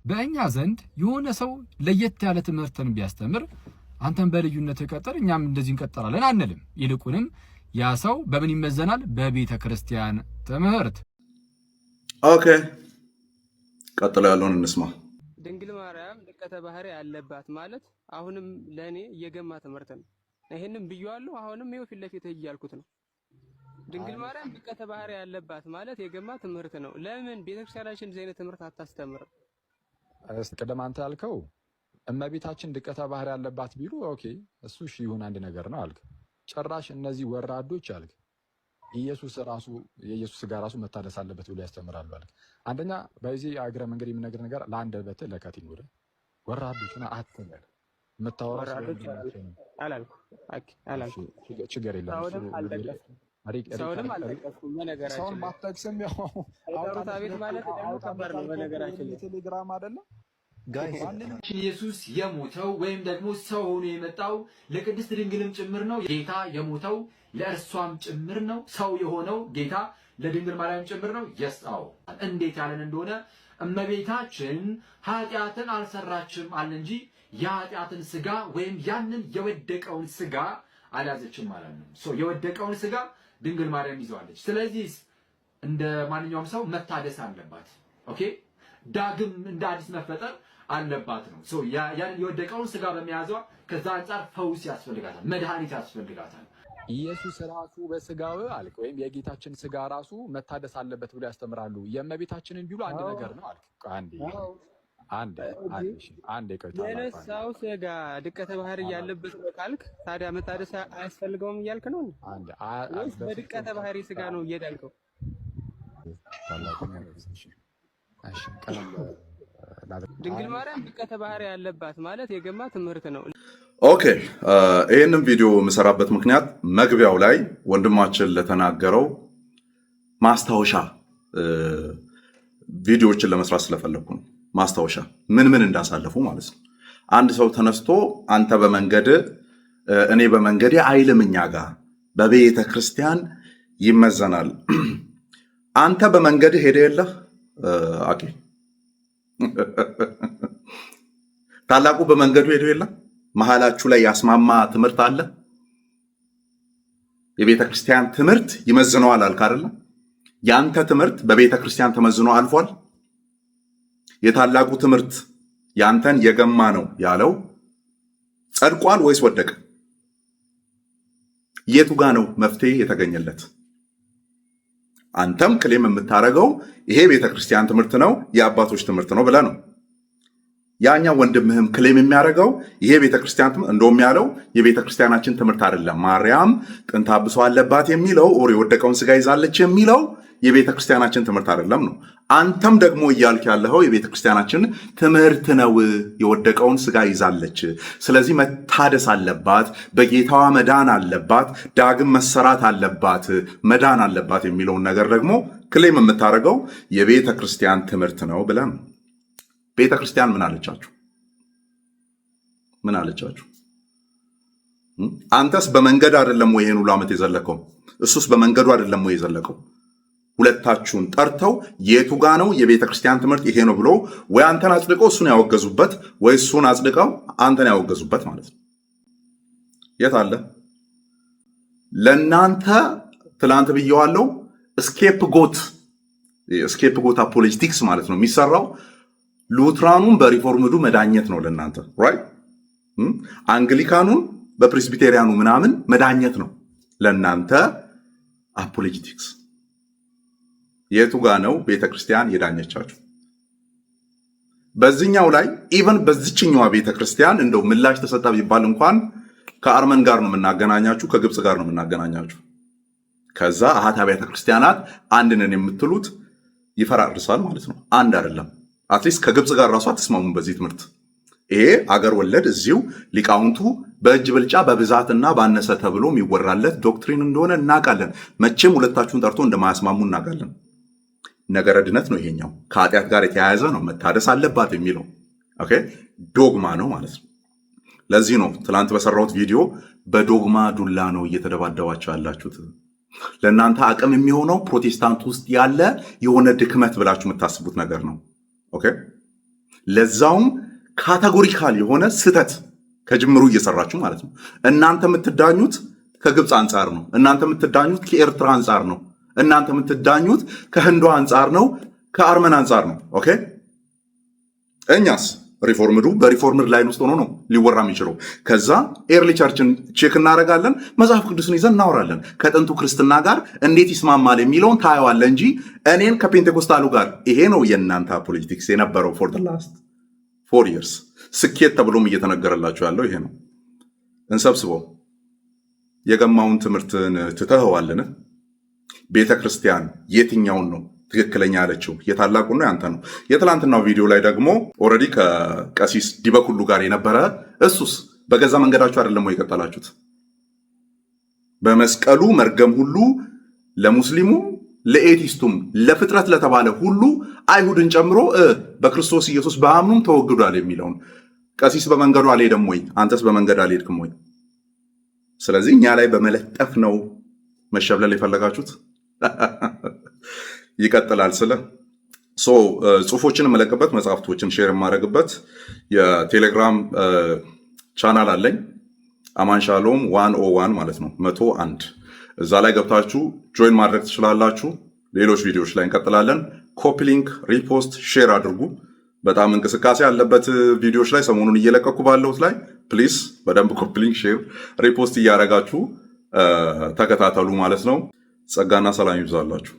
በእኛ ዘንድ የሆነ ሰው ለየት ያለ ትምህርትን ቢያስተምር አንተን በልዩነት ቀጥል፣ እኛም እንደዚህ እንቀጥላለን አንልም። ይልቁንም ያ ሰው በምን ይመዘናል? በቤተ ክርስቲያን ትምህርት። Okay፣ ቀጥሎ ያለውን እንስማ። ድንግል ማርያም ድቀተ ባህሪ ያለባት ማለት አሁንም ለእኔ የገማ ትምህርት ነው። ይሄንም ብዬዋለሁ። አሁንም ይኸው ፊት ለፊት እያልኩት ነው። ድንግል ማርያም ድቀተ ባህሪ ያለባት ማለት የገማ ትምህርት ነው። ለምን ቤተክርስቲያናችን እንደዚህ አይነት ትምህርት አታስተምርም? ቅድም አንተ ያልከው እመቤታችን ድቀተ ባህሪ ያለባት ቢሉ okay፣ እሱ እሺ ይሁን አንድ ነገር ነው አልክ። ጭራሽ እነዚህ ወራዶች አልክ ኢየሱስ ራሱ የኢየሱስ ስጋ ራሱ መታደስ አለበት ብሎ ያስተምራሉ አልክ። አንደኛ በዚህ እግረ መንገድ የምነግር ነገር ለአንደበትህ ለከት ይኑር። ወራዶች ና አትበል። የምታወራው ስለ ወራዶች ወንድማቸው ነው። አላልኩም። አላልኩም። ችግር የለም። እሱ ሰውንም አልጠቀስኩም። ሰውንም አልጠቀስኩም። ሰውን በነገራችን ላይ ባትጠቅስም ያው የጠሩት አቤት ማለት ደግሞ ከባድ ነው። በነገራችን ላይ ቴሌግራም አይደለም guys ማንንም ኢየሱስ የሞተው ወይም ደግሞ ሰው ሆኖ የመጣው ለቅድስት ድንግልም ጭምር ነው። ጌታ የሞተው ለእርሷም ጭምር ነው። ሰው የሆነው ጌታ ለድንግል ማርያም ጭምር ነው። Yes፣ አዎ። እንዴት ያለን እንደሆነ እመቤታችን ኃጢአትን አልሰራችም አለ እንጂ የኃጢአትን ስጋ ወይም ያንን የወደቀውን ስጋ አልያዘችም ማለት ነው። So የወደቀውን ስጋ ድንግል ማርያም ይዘዋለች። ስለዚህ እንደ ማንኛውም ሰው መታደስ አለባት። Okay፣ ዳግም እንደ አዲስ መፈጠር አለባት ነው። So ያንን የወደቀውን ስጋ በመያዟ ከዛ አንጻር ፈውስ ያስፈልጋታል፣ መድኃኒት ያስፈልጋታል። ኢየሱስ ራሱ በስጋው አልክ ወይም የጌታችን ስጋ ራሱ መታደስ አለበት ብሎ ያስተምራሉ። የእመቤታችንን ቢሉ አንድ ነገር ነው አልክ። አንዴ አንዴ አንዴ ቆይ ታላቁ አንዴ የነሳው ስጋ ድቀተ ባህሪ ያለበት ነው ካልክ ታዲያ መታደስ አያስፈልገውም እያልክ ነው አንዴ ወይስ በድቀተ ባህሪ ስጋ ነው እየዳንከው? ታላቁ እሺ፣ ቀለል ድንግል ማርያም ድቀተ ባህሪ ያለባት ማለት የገማ ትምህርት ነው። Okay፣ ይህንን ቪዲዮ የምሰራበት ምክንያት መግቢያው ላይ ወንድማችን ለተናገረው ማስታወሻ ቪዲዮዎችን ለመስራት ስለፈለግኩ ነው። ማስታወሻ ምን ምን እንዳሳለፉ ማለት ነው። አንድ ሰው ተነስቶ አንተ በመንገድ እኔ በመንገዴ አይልም። እኛ ጋር በቤተ ክርስቲያን ይመዘናል። አንተ በመንገድ ሄደ የለህ አኬ ታላቁ በመንገዱ ሄዶ የለም። መሀላችሁ ላይ ያስማማ ትምህርት አለ። የቤተ ክርስቲያን ትምህርት ይመዝነዋል አልክ አይደለ? ያንተ ትምህርት በቤተ ክርስቲያን ተመዝኖ አልፏል። የታላቁ ትምህርት ያንተን የገማ ነው ያለው ጸድቋል ወይስ ወደቀ? የቱ ጋ ነው መፍትሄ የተገኘለት? አንተም claim የምታደርገው ይሄ ቤተ ክርስቲያን ትምህርት ነው፣ የአባቶች ትምህርት ነው ብለህ ነው። ያኛው ወንድምህም claim የሚያደርገው ይሄ ቤተክርስቲያን እንደውም ያለው የቤተ ክርስቲያናችን ትምህርት አይደለም፣ ማርያም ጥንተ አብሶ አለባት የሚለው or የወደቀውን ስጋ ይዛለች የሚለው የቤተ ክርስቲያናችን ትምህርት አይደለም ነው። አንተም ደግሞ እያልክ ያለኸው የቤተ ክርስቲያናችን ትምህርት ነው፣ የወደቀውን ስጋ ይዛለች፣ ስለዚህ መታደስ አለባት፣ በጌታዋ መዳን አለባት፣ ዳግም መሰራት አለባት፣ መዳን አለባት የሚለውን ነገር ደግሞ claim የምታደርገው የቤተ ክርስቲያን ትምህርት ነው ብለህ ነው። ቤተ ክርስቲያን ምን አለቻችሁ? ምን አለቻችሁ? አንተስ በመንገድ አይደለም ወይ ይሄን ሁሉ ዓመት የዘለቀው? እሱስ በመንገዱ አይደለም ወይ የዘለቀው? ሁለታችሁን ጠርተው የቱ ጋ ነው የቤተ ክርስቲያን ትምህርት ይሄ ነው ብሎ ወይ አንተን አጽድቀው እሱን ያወገዙበት ወይ እሱን አጽድቀው አንተን ያወገዙበት ማለት ነው። የት አለ? ለእናንተ ትላንት ብየዋለው። Scapegoat apologetics ማለት ነው የሚሰራው ሉትራኑን በ Reformed ኡ መዳኘት ነው ለእናንተ፣ right? አንግሊካኑን በፕሬስቢቴሪያኑ ምናምን መዳኘት ነው ለእናንተ apologetics። የቱ ጋ ነው ቤተ ክርስቲያን የዳኘቻችሁ? በዚህኛው ላይ even በዚችኛዋ ቤተ ክርስቲያን እንደው ምላሽ ተሰጠ ቢባል እንኳን ከአርመን ጋር ነው የምናገናኛችሁ፣ ከግብፅ ጋር ነው የምናገናኛችሁ። ከዛ አሃት አብያተ ክርስቲያናት አንድ ነን የምትሉት ይፈራርሳል ማለት ነው። አንድ አይደለም። At least ከግብፅ ጋር ራሱ አትስማሙም በዚህ ትምህርት። ይሄ አገር ወለድ እዚሁ ሊቃውንቱ በእጅ ብልጫ በብዛትና ባነሰ ተብሎ የሚወራለት doctrine እንደሆነ እናውቃለን። መቼም ሁለታችሁን ጠርቶ እንደማያስማሙ እናውቃለን። ነገረ ድነት ነው ይሄኛው፣ ከኃጢአት ጋር የተያያዘ ነው። መታደስ አለባት የሚለው okay ዶግማ ነው ማለት ነው። ለዚህ ነው ትላንት በሰራሁት ቪዲዮ በዶግማ ዱላ ነው እየተደባደባቸው ያላችሁት። ለእናንተ አቅም የሚሆነው ፕሮቴስታንት ውስጥ ያለ የሆነ ድክመት ብላችሁ የምታስቡት ነገር ነው። Okay፣ ለዛውም categorical የሆነ ስህተት ከጅምሩ እየሰራችሁ ማለት ነው። እናንተ የምትዳኙት ከግብፅ አንጻር ነው። እናንተ የምትዳኙት ከኤርትራ አንጻር ነው። እናንተ የምትዳኙት ከህንዷ አንጻር ነው፣ ከአርመን አንጻር ነው። Okay፣ እኛስ Reformed ኡ በ Reformed line ውስጥ ሆኖ ነው ሊወራ የሚችለው። ከዛ early church ን check እናደርጋለን፣ መጽሐፍ ቅዱስን ይዘን እናወራለን። ከጥንቱ ክርስትና ጋር እንዴት ይስማማል የሚለውን ታየዋለህ እንጂ እኔን ከፔንቴኮስታሉ ጋር፣ ይሄ ነው የእናንተ apologetics የነበረው for last 4 years። ስኬት ተብሎም እየተነገረላችሁ ያለው ይሄ ነው። እንሰብስበው። የገማውን ትምህርትን ትተኸዋልን? ቤተ ክርስቲያን የትኛውን ነው ትክክለኛ ያለችው? የታላቁ ነው ያንተ ነው? የትላንትናው ቪዲዮ ላይ ደግሞ already ከቀሲስ ዲበኩሉ ጋር የነበረ፣ እሱስ በገዛ መንገዳችሁ አይደለም ወይ የቀጠላችሁት? በመስቀሉ መርገም ሁሉ ለሙስሊሙ፣ ለ atheist ኡም፣ ለፍጥረት ለተባለ ሁሉ አይሁድን ጨምሮ በክርስቶስ ኢየሱስ በአምኑም ተወግዷል የሚለውን ቀሲስ በመንገዱ አልሄደም ወይ? አንተስ በመንገድ አልሄድክም ወይ? ስለዚህ እኛ ላይ በመለጠፍ ነው መሸብለል የፈለጋችሁት። ይቀጥላል። ስለ ጽሁፎችን የምለቅበት፣ መጽሐፍቶችን share የማደርግበት የቴሌግራም ቻናል አለኝ። አማን ሻሎም 101 ማለት ነው፣ 101። እዛ ላይ ገብታችሁ join ማድረግ ትችላላችሁ። ሌሎች ቪዲዮዎች ላይ እንቀጥላለን። Copy link፣ repost፣ share አድርጉ። በጣም እንቅስቃሴ ያለበት ቪዲዮዎች ላይ፣ ሰሞኑን እየለቀኩ ባለሁት ላይ please በደንብ copy link፣ share፣ repost እያደረጋችሁ ተከታተሉ ማለት ነው። ጸጋና ሰላም ይብዛላችሁ።